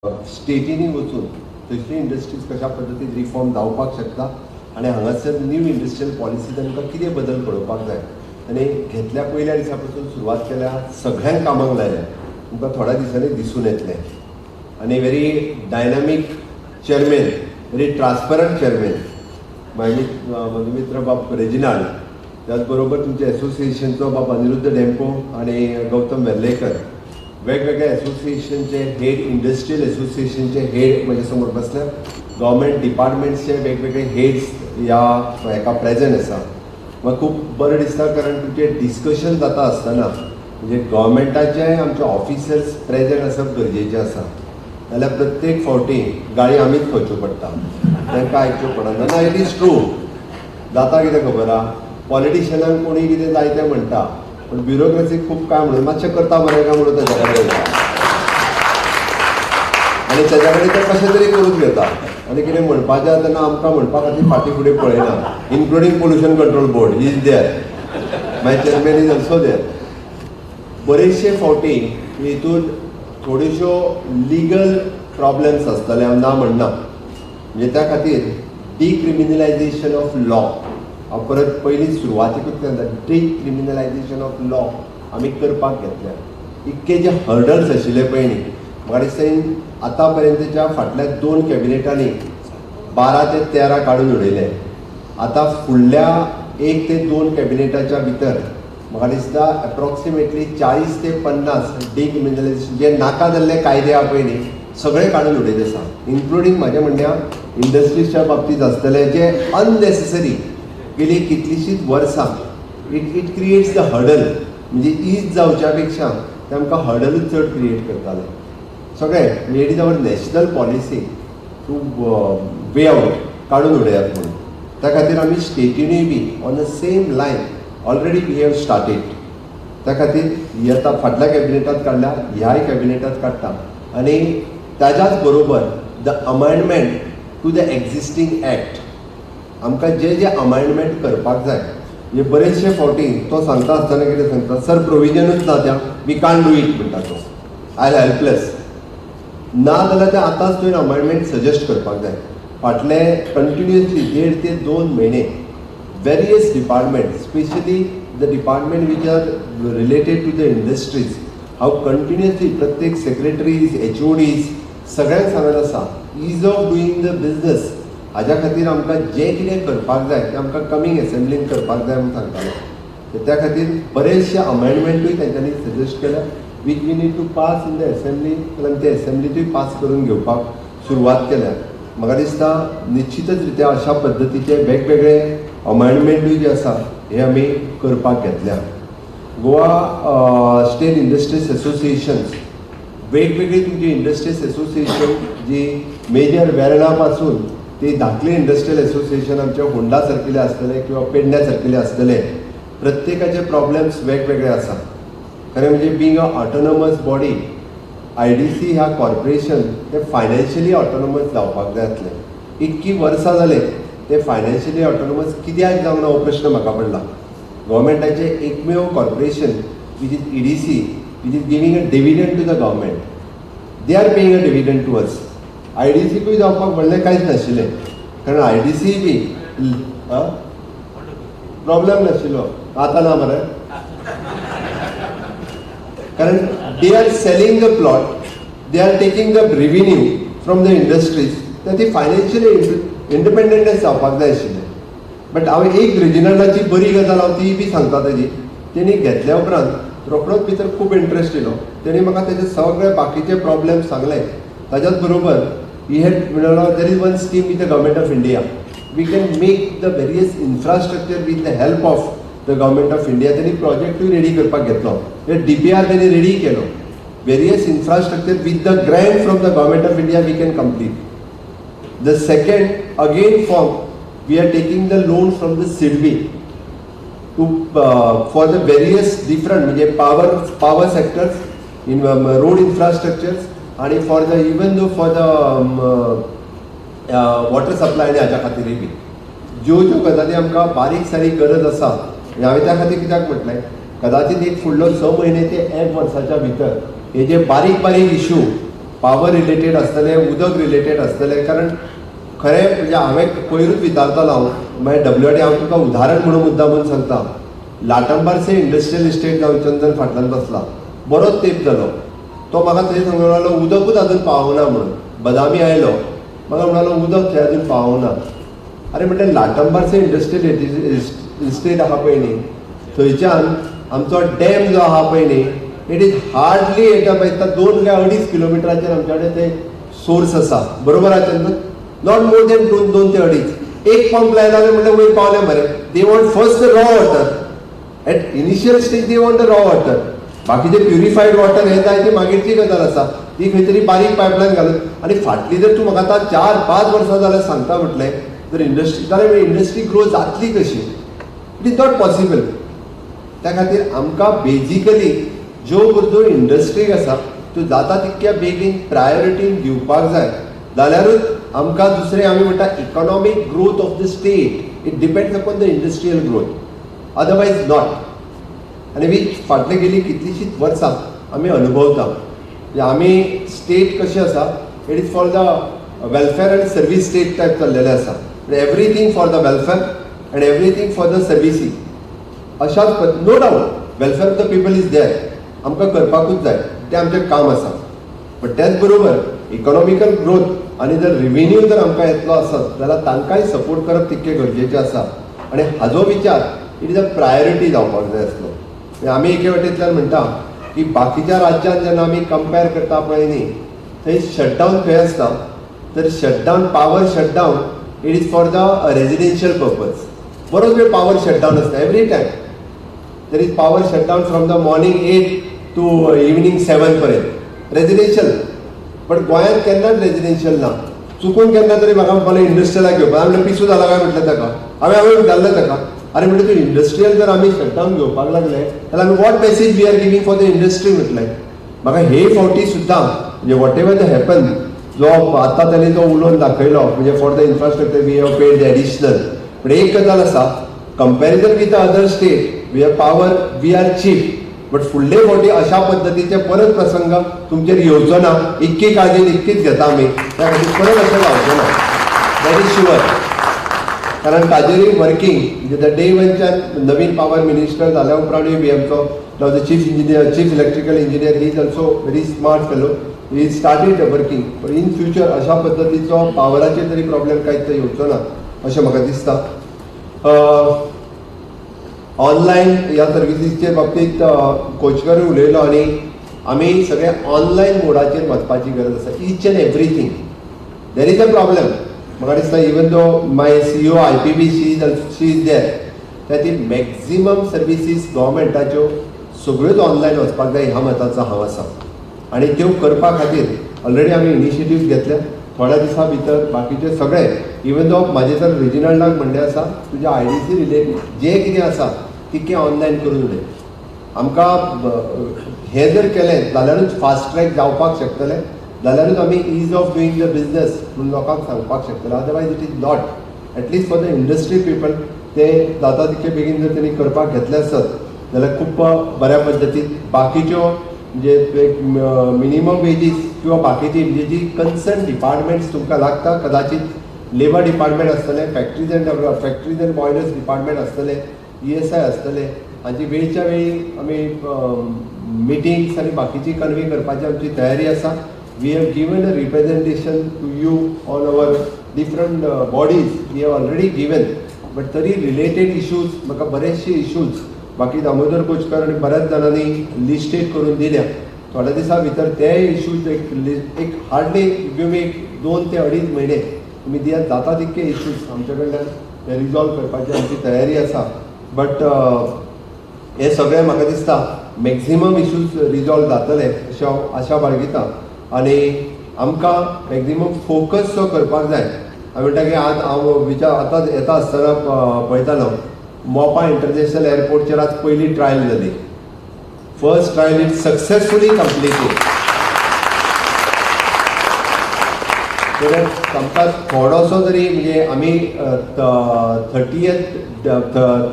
स्टेटींनी वचून थंयसर इंडस्ट्रीज कशा पद्दतीन रिफॉर्म जावपाक शकता आनी हांगासर न्यू इंडस्ट्रियल पॉलिसी तांकां कितें बदल घडोवपाक जाय. आनी घेतल्या पयल्या दिसा पासून सुरवात केल्या, सगळ्यांक कामाक लायल्या. तुमकां थोड्या दिसांनी दिसून येतलें. आनी very dynamic chairman, very transparent chairman, म्हजो मित्र बाब रेजिनाल्ड, त्याच बरोबर तुमच्या एसोसिएशनचो बाब अनिरुद्ध डेम्पो आनी गौतम वेर्लेकर, वेगवेगळ्या एसोसिएशनचे हेड, इंडस्ट्रियल एसोसिएशनचे हेड म्हज्या समोर बसल्या, गव्हर्मेंट डिपार्टमेंट्सचे वेगवेगळे हेड्स ह्या हेका प्रेजंट आसा. म्हाका खूब बरें दिसता, कारण तुमचें डिस्कशन जाता आसतना म्हणजे गव्हर्मेंटाचे आमचे ऑफिसर्स प्रेजंट आसप गरजेचें आसा. नाल्यार प्रत्येक फावटी गाळी आमीच खावच्यो पडटा, तांकां आयकच्यो पडना. ना, it is true. जाता कितें खबर आहा, पॉलिटिशियनांक कोणी कितें जाय तें म्हणटा, पूण ब्युरोक्रेसी खूब काय म्हणून मातशें करता बरें काय म्हणून ताच्या कडेन वयता आनी ताच्या कडेन ते कशें तरी करून घेता आनी कितें म्हणपाचें आसा तेन्ना आमकां म्हणपा खातीर फाटीं फुडें पळयना. Including Pollution Control Board is there, my chairman is also there. बरेचशे फावटी हितून थोड्योश्यो लिगल प्रॉब्लम्स आसतले, हांव ना म्हणना. म्हणजे त्या खातीर डिक्रिमिनलायझेशन ऑफ लॉ, हांव परत पयलीं सुरवातीकूच सांगता, डिक्रिमिनलायझेशन ऑफ लॉ आमी करपाक घेतल्या. इतके जे हर्डल्स आशिल्ले पळय न्ही, म्हाका दिसता आतां पर्यंतच्या फाटल्या दोन कॅबिनेटांनी 12 ते 13 काडून उडयले. आतां फुडल्या 1 ते 2 कॅबिनेटाच्या भितर म्हाका दिसता एप्रॉक्सिमेटली 40 ते 50 डिक्रिमिनलायझेशन जे नाका जाल्ले कायदे आहा पळय न्ही, सगळे काडून उडयले आसा. इन्क्लुडींग म्हाजें म्हणणें इंडस्ट्रीजच्या बाबतींत आसतले जे अननेसेसरी गेली कितलींशींच वर्सां it creates the hurdle. म्हणजे is जावच्या पेक्षा ते आमकां हर्डलूच चड क्रिएट करताले सगळे. म्हणजे it is our national policy to way out काडून उडयात म्हणून. त्या खातीर आमी स्टेटीनूय बी on the same line already we have started. त्या खातीर ही आतां फाटल्या कॅबिनेटांत काडल्या, ह्याय कॅबिनेटांत काडटा. आनी ताज्याच बरोबर the amendment to the existing act, आमकां जे जे अमेंडमेंट करपाक जाय. म्हणजे बरेचशे फावटी तो सांगता आसतना कितें सांगता, सर प्रोविजनूच ना त्या, we can't do it म्हणटा तो, I helpless. ना जाल्यार ते आतांच तुवें अमेंडमेंट सजेस्ट करपाक जाय. फाटले कंटिन्युअसली 1.5 ते 2 म्हयने various department, specially the department which are related to the industries, हांव कंटिन्युअसली प्रत्येक सेक्रेटरीज, एचओडीज सगळ्यांक सांगत आसा, ease of doing the business हाज्या खातीर आमकां जें कितें करपाक जाय तें आमकां कमींग एसेंब्लीन करपाक जाय म्हूण सांगतालो. तर त्या खातीर बरेचशे अमेंडमेंटूय तेंच्यांनी सजेस्ट केल्या, which we need to pass in the assembly. जाल्यार आमी ते एसेंब्लीतूय पास करून घेवपाक सुरवात केल्या. म्हाका दिसता निश्चितच रित्या अशा पद्दतीचे वेगवेगळे अमेंडमेंटूय जे आसा हे आमी करपाक घेतल्या. गोवा स्टेट इंडस्ट्रीज एसोसिएशन्स, वेगवेगळी तुमची इंडस्ट्रीज एसोसिएशन जी मेजर वेर्णा पासून ती धाकली इंडस्ट्रियल एसोसिएशन आमच्या होंडा सारकिले आसतले किंवा पेडण्या सारकिले आसतले, प्रत्येकाचे प्रॉब्लेम्स वेगवेगळे आसा. खरें म्हणजे being a autonomous body, IDC ह्या कॉर्पोरेशन ते फायनान्शियली ऑटोनॉमस जावपाक जाय आसलें. इतकी वर्सां जाले ते फायनान्शियली ऑटोनॉमस कित्याक जावना हो प्रश्न म्हाका पडला. गव्हर्मेंटाचें एकमेव corporation which is EDC, which is giving a dividend to the government, they are paying a dividend to us. आयडीसीकूय जावपाक व्हडलें कांयच नाशिल्लें, कारण आयडीसी बी प्रॉब्लेम नाशिल्लो. आतां ना मरे, कारण they are selling the plot, they are taking the revenue from the industries. तर ती फायनान्शियली इंडिपेंडंटच जावपाक जाय आशिल्लें. बट हांव एक रेजिनाल्डाची बरी गजाल हांव ती बी सांगता तेजी. तेणी घेतल्या उपरांत रोखडोच भितर खूब इंट्रस्ट येयलो. तेणी म्हाका तेजे सगळे बाकीचे प्रॉब्लेम सांगले. ताज्याच बरोबर he had म्हणलो, there is one scheme with the Government of India, we can make the various infrastructure with the help of the Government of India. तेणी प्रोजेक्टूय रेडी करपाक घेतलो, डीपीआर तेणी रेडी केलो. Various infrastructure with the grant from the Government of India we can complete. The second again form, we are taking the loan from the SIDBI to for the various different म्हणजे power sectors in road infrastructures आणि for the even though for the water supply. आनी हाच्या खातीरय बी ज्यो ज्यो गजाली आमकां बारीक सारीक गरज आसा, हांवें त्या खातीर कित्याक म्हटलें, कदाचित एक फुडलो 6 म्हयने ते एक वर्साच्या भितर हे जे बारीक बारीक इशू पावर रिलेटेड आसतलें, उदक रिलेटेड आसतलें. कारण खरें म्हणजे हांवें पयरूच विचारतालो हांव मागीर डब्ल्यू आर डी, हांव तुका उदाहरण म्हणून मुद्दा म्हणून सांगता. लाटंबारसे इंडस्ट्रियल इस्टेट जावन चंदन फाटल्यान बसला, बरोच तेंप जालो. तो म्हाका थंय सांगूंक लागलो उदकूच अजून पावना म्हणून. बदामी आयलो, म्हाका म्हणालो उदक थंय अजून पावना. अरे म्हटलें लाटंबारसे इंडस्ट्रियल इस्टेट आहा पळय न्ही, थंयच्यान आमचो डॅम जो आहा पळय न्ही, it is hardly एका पळयता 2 काय 2.5 किलोमिटराचेर आमच्या कडेन ते सोर्स आसा. बरोबर आहा चंदन? Not more than 2 ते 2.5. एक पंप लायला जाल्यार म्हणल्यार वयर पावले मरे. They want first the raw water at initial stage, they want the raw water. बाकीचे प्युरिफायड वॉटर हे जाय ती मागीरची गजाल आसा, ती खंय तरी बारीक पायपलायन घालून. आनी फाटली जर तूं म्हाका आतां 4-5 वर्सां जाल्यार सांगता म्हटलें जर इंडस्ट्री जाल्यार इंडस्ट्री ग्रो जातली कशी? It is not possible. त्या खातीर आमकां बेजिकली ज्यो गरजो इंडस्ट्रीक आसा त्यो जाता तितक्या बेगीन प्रायोरिटीन दिवपाक जाय, जाल्यारूच आमकां दुसरें आमी म्हणटा economic growth of the state it depends upon the industrial growth, otherwise not. आनी which फाटले गेली कितलींशींच वर्सां आमी अनुभवता. म्हणजे आमी स्टेट कशी आसा, it is for the welfare and service state type चल्लेलें आसा. Everything for the welfare and everything for the servicing. अशाच no doubt welfare of the people is there, आमकां करपाकूच जाय, तें आमचें काम आसा. बट त्याच बरोबर इकॉनॉमिकल ग्रोथ आनी जर रिवेन्यू जर आमकां येतलो आसत जाल्यार तांकांय सपोर्ट करप तितकें गरजेचें आसा. आनी हाजो विचार it is a priority जावपाक जाय आसलो. आमी एके वटेंतल्यान म्हणटा की बाकीच्या राज्यान जेन्ना आमी कंपेर करता पळय न्ही, थंय शटडावन खंय आसता तर shutdown, power shutdown it is for the residential purpose. बरोच वेळ पावर शटडावन आसता every time. There is power shutdown from the morning 8 to evening 7 पर्यंत रेजिडेन्शियल. बट गोंयांत केन्नाच रेजिडेन्शियल ना. चुकून केन्ना तरी म्हाका म्हणपाक इंडस्ट्रियलाक घेवपाक, हांवें म्हणलें पिसू जाला काय म्हटलें ताका, हांवें विचारलें ताका, अरे म्हणलें तूं इंडस्ट्रियल जर आमी शटडावन घेवपाक लागले जाल्यार आमी what message we are giving for the industry म्हटलें. म्हाका हे फावटी सुद्दां म्हणजे what ever the happen जो आतां ताणें जो उलोवन दाखयलो म्हणजे for the infrastructure we have paid the additional. पण एक गजाल आसा, comparison with other state we have power, we are cheap. But फुडले फावटी अशा पद्दतीचे परत प्रसंग तुमचेर येवचो ना इतकी काळजी इतकीच घेता आमी, त्या खातीर परत अशें जावचें ना, that is sure. कारण ताजेरूय वर्किंग म्हणजे the day वनच्यान नवीन पावर मिनिस्टर जाल्या उपरांतूय बी आमचो now the chief engineer, chief electrical engineer, he is also very smart fellow, he started working. But in future अशा पद्दतीचो पावराचेर तरी प्रॉब्लेम कांयच येवचो ना अशें म्हाका दिसता. ऑनलायन ह्या सर्विसीसचे बाबतींत कोचकर उलयलो आनी आमी सगळे ऑनलायन मोडाचेर वचपाची गरज आसा. Each and everything there is a problem. म्हाका दिसता even though my CEO IPB she is there, त्या ती मॅक्झिमम सर्विसीस गव्हर्मेंटाच्यो सगळ्योच ऑनलायन वचपाक जाय ह्या मताचो हांव आसा. आनी त्यो करपा खातीर ऑलरेडी आमी इनिशिएटीव्स घेतल्या. थोड्या दिसां भितर बाकीचे सगळे, इवन दो म्हाजें तर रिजिनल्डाक म्हणणें आसा, तुज्या IDC related जें कितें आसा तितकें ऑनलायन करून उडय. आमकां हें जर केलें जाल्यारूच फास्ट ट्रॅक जावपाक शकतलें, जाल्यारूच आमी ease of doing the business म्हणून लोकांक सांगपाक शकतले. Otherwise it is not, at least for the industry people. ते जाता तितके बेगीन जर तेणी करपाक घेतले आसत जाल्यार खूब बऱ्या पद्दतीन बाकीच्यो म्हणजे एक मिनिमम वेजीस किंवा बाकीची म्हणजे जी कन्सर्न डिपार्टमेंट्स तुमकां लागता, कदाचित लेबर डिपार्टमेंट आसतलें, factories and boilers department आसतलें, ESI आसतलें, हांची वेळच्या वेळी आमी मिटिंग्स आनी बाकीची कन्वे करपाची आमची तयारी आसा. We have given a representation to you on our different bodies, we have already given. But तरी रिलेटेड इश्यूज म्हाका बरेचशे इश्यूज बाकी दामोदर कोचकर आनी बऱ्याच जाणांनी लिस्टेड करून दिल्या. थोड्या दिसां भितर ते इश्यूज एक हार्डली गिव मी एक 2 ते 2.5 म्हयने तुमी दियात, जाता तितके इश्यूज आमच्या कडल्यान ते रिजॉल्व करपाची आमची तयारी आसा. बट हे सगळें म्हाका दिसता मॅक्झिमम इश्यूज रिजॉल्व जातले अशें हांव आशा बाळगिता. आनी आमकां मॅक्झिमम फोकस जो करपाक जाय, हांव म्हणटा की आज हांव विचार आतां येता आसतना पळयतालो, मोपा इंटरनॅशनल एअरपोर्टचेर आज पयली ट्रायल जाली. First trial it successfully completed. आमकां थोडोसो तरी म्हणजे आमी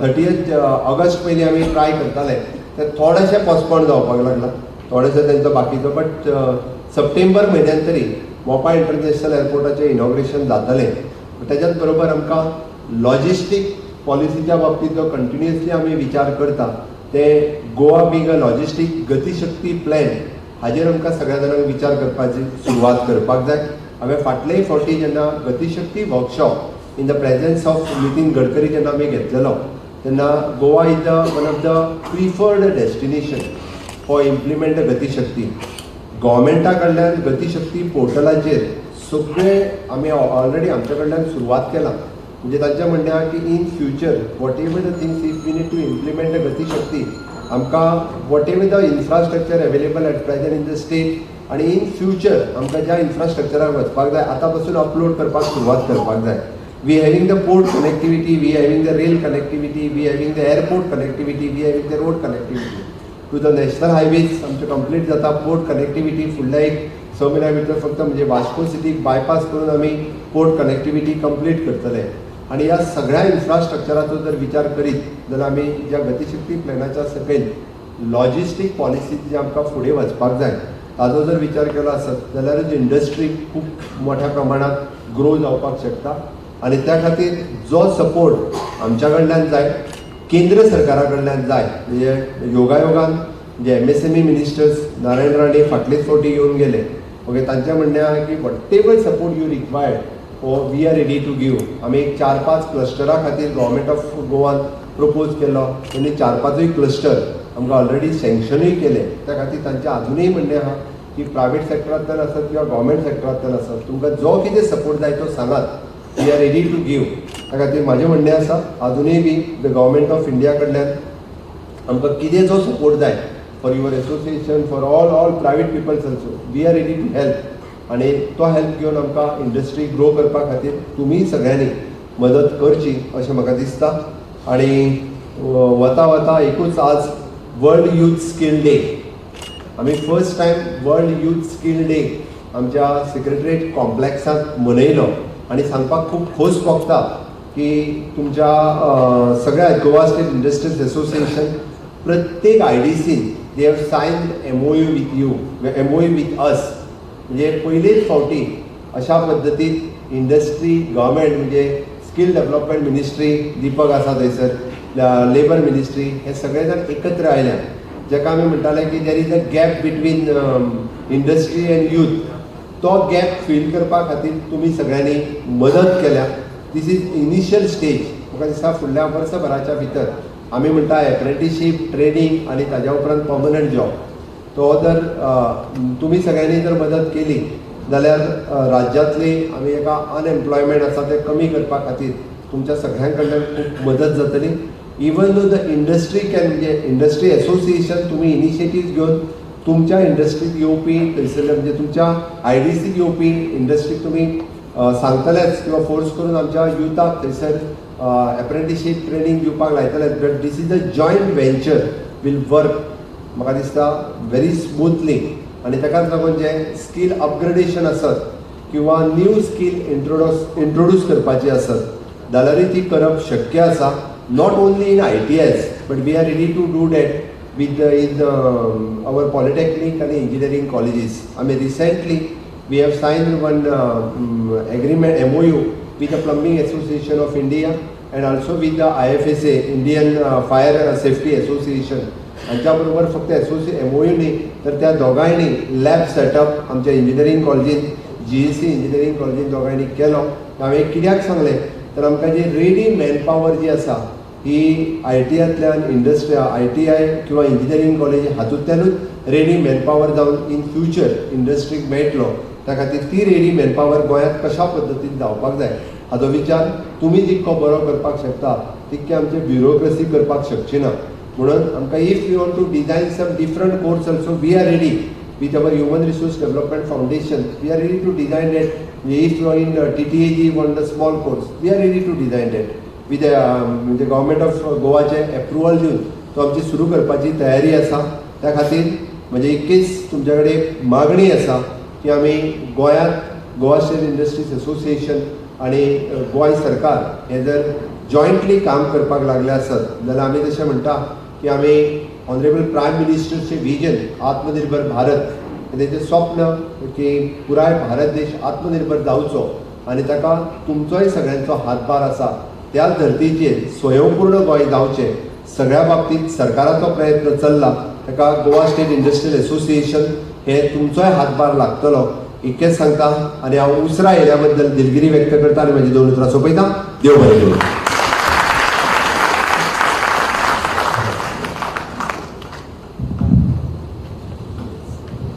30th August पयलीं आमी ट्राय करताले, ते थोडेशें पोस्टपोन जावपाक लागला, थोडेशें तेंचो बाकीचो, बट सप्टेंबर म्हयन्यान तरी मोपा इंटरनॅशनल एअरपोर्टाचें इनॉग्रेशन जातलें. तेज्याच बरोबर आमकां लॉजिस्टीक पॉलिसीच्या बाबतींत जो कंटिन्युअसली आमी विचार करता, ते Goa being a logistic गतिशक्ती plan, हाजेर आमकां सगळ्या जाणांक विचार करपाची सुरवात करपाक जाय. हांवें फाटलेय फावटी जेन्ना गतिशक्ती workshop in the presence of Nitin Gadkari जेन्ना आमी घेतलेलो, तेन्ना Goa is the one of the preferred destination for implement Gatishakti. गव्हर्मेंटा कडल्यान गतिशक्ती पोर्टलाचेर सगळे आमी ऑलरेडी आमच्या कडल्यान सुरवात केला. म्हणजे तांचें म्हणणें आहा की in future, whatever the things, if we need to implement the Gatishakti, आमकां whatever the infrastructure available at present in the state आनी इन फ्युचर आमकां ज्या इन्फ्रास्ट्रक्चराक वचपाक जाय, आतां पासून अपलोड करपाक सुरवात करपाक जाय. We having the port connectivity, we having the rail connectivity, we having the airport connectivity, we having the road connectivity to the national highways आमचे कंप्लीट जाता. पोर्ट कनेक्टिविटी फुडल्या एक 6 म्हयन्या भितर फक्त म्हणजे वास्को सिटीक बायपास करून आमी पोर्ट कनेक्टिविटी कंप्लीट करतले. आनी ह्या सगळ्या इन्फ्रास्ट्रक्चराचो जर विचार करीत जाल्यार आमी ज्या गतिशक्ती प्लॅनाच्या सकयल लॉजिस्टीक पॉलिसी जी आमकां फुडें वचपाक जाय, ताजो जर विचार केलो आसत जाल्यारच इंडस्ट्री खूब मोठ्या प्रमाणात ग्रो जावपाक शकता. आनी त्या खातीर जो सपोर्ट आमच्या कडल्यान जाय, केंद्र सरकारा कडल्यान जाय, म्हणजे योगायोगान जे एमएसएमई मिनिस्टर्स नारायण राणे फाटलेच फावटी येवन गेले, ओके, तांचें म्हणणें आहा की whatever support you required or we are ready to give. आमी एक चार पांच क्लस्टरा खातीर गव्हर्मेंट ऑफ गोवान प्रपोज केलो आनी चार पांचूय क्लस्टर आमकां ऑलरेडी सँक्शनूय केले. त्या खातीर तांचें आजुनूय म्हणणें आहा की प्रायवेट सेक्टरांतल्यान आसत किंवा गव्हर्मेंट सेक्टरांतल्यान आसत, तुमकां जो कितें सपोर्ट जाय तो सांगात, we are ready to give. त्या खातीर म्हाजें म्हणणें आसा, आजुनूय बी the government of India कडल्यान आमकां कितें जो सपोर्ट जाय for your association, for all private peoples also, we are ready to help. आनी तो हेल्प घेवन आमकां इंडस्ट्री ग्रो करपा खातीर तुमी सगळ्यांनी मदत करची अशें म्हाका दिसता. आनी वता वता एकूच, आज वर्ल्ड यूथ स्कील डे. आमी first time World Youth Skill Day आमच्या सेक्रेटरीएट कॉम्प्लेक्सांत मनयलो आनी सांगपाक खूब खोस भोगता की तुमच्या सगळ्या गोवा स्टेट इंडस्ट्रीज एसोसिएशन, प्रत्येक आयडीसीन they have sign MOU with you, MOU with us. म्हणजे पयलेच फावटी अशा पद्दतीन इंडस्ट्री, गव्हर्मेंट, म्हणजे स्कील डेव्हलपमेंट मिनिस्ट्री, दीपक आसा थंयसर, लेबर मिनिस्ट्री, हे सगळे जाण एकत्र आयल्या, जेका आमी म्हणटाले की there is a gap between industry and youth. तो गॅप फील करपा खातीर तुमी सगळ्यांनी मदत केल्या. This is initial stage. म्हाका दिसता फुडल्या वर्सभराच्या भितर आमी म्हणटा एप्रेंटिशीप ट्रेनींग आनी ताज्या उपरांत पर्मनंट जॉब, तो जर तुमी सगळ्यांनी जर मदत केली जाल्यार राज्यांतली आमी एका अनएम्प्लॉयमेंट आसा तें कमी करपा खातीर तुमच्या सगळ्यां कडल्यान खूब मदत जातली. Even though the industry can, म्हणजे इंडस्ट्री एसोसिएशन, तुमी इनिशिएटीव घेवन तुमच्या इंडस्ट्रीत येवपी थंयसरले, म्हणजे तुमच्या आयडीसीत येवपी इंडस्ट्रीक तुमी सांगतलेच किंवा फोर्स करून आमच्या युथाक थंयसर एप्रेंटिशीप ट्रेनींग दिवपाक लायतलेच, but this is a joint venture will work म्हाका दिसता व्हेरी स्मुथली. आनी ताकाच लागून जें स्कील अपग्रेडेशन आसत किंवा न्यू स्कील इंट्रोड्यूस करपाची आसत जाल्यारूय ती करप शक्य आसा, not only in ITIs, but we are ready to do that with in our polytechnic आनी इंजिनियरींग कॉलेजीस. आमी recently we have signed one agreement, MOU, with the Plumbing Association of India and also with the IFSA, Indian Fire Safety Association. हांच्या बरोबर फक्त एसोसि MOU न्ही, तर त्या दोगांयनी lab setup आमच्या इंजिनियरींग कॉलेजीन, जीईसी इंजिनियरींग कॉलेजीन दोगांयनी केलो. हांवें कित्याक सांगलें तर आमकां जी रेडी मॅनपावर जी आसा ही आयटीआयंतल्यान, इंडस्ट्री, आयटीआय किंवा इंजिनियरींग कॉलेज हातूंतल्यानूच रेडी मॅनपावर जावन इन फ्युचर इंडस्ट्रीक मेळटलो. त्या खातीर ती रेडी मॅनपावर गोंयांत कशा पद्दतीन जावपाक जाय हाजो विचार तुमी जितको बरो करपाक शकता तितके आमचे ब्युरोक्रेसी करपाक शकची ना. म्हणून आमकां if you want to design some different course also, we are ready with our Human Resource Development Foundation. We are ready to design that. If you are in TTAG want a small course, we are ready to design that with म्हणजे government of गोवाचे approval दिवन तो आमची सुरू करपाची तयारी आसा. त्या खातीर म्हणजे एकच तुमच्या कडेन मागणी आसा की आमी गोंयांत गोवा स्टेट इंडस्ट्रीज एसोसिएशन आनी गोंय सरकार हे जर जॉयंटली काम करपाक लागले आसत जाल्यार आमी जशें म्हणटा की आमी ऑनरेबल प्रायम मिनिस्टरचें विजन आत्मनिर्भर भारत तेचें स्वप्न की पुराय भारत देश आत्मनिर्भर जावचो आनी ताका तुमचोय सगळ्यांचो हातभार आसा. त्याच धर्तीचेर स्वयंपूर्ण गोंय जावचें सगळ्या बाबतींत सरकाराचो प्रयत्न चल्ला. ताका गोवा स्टेट इंडस्ट्रियल एसोसिएशन हे तुमचोय हातभार लागतलो इतकेंच सांगता आनी हांव उसरां आयिल्ल्या बद्दल दिलगिरी व्यक्त करता आनी म्हाजी दोन उतरां सोंपयता. देव बरें करूं.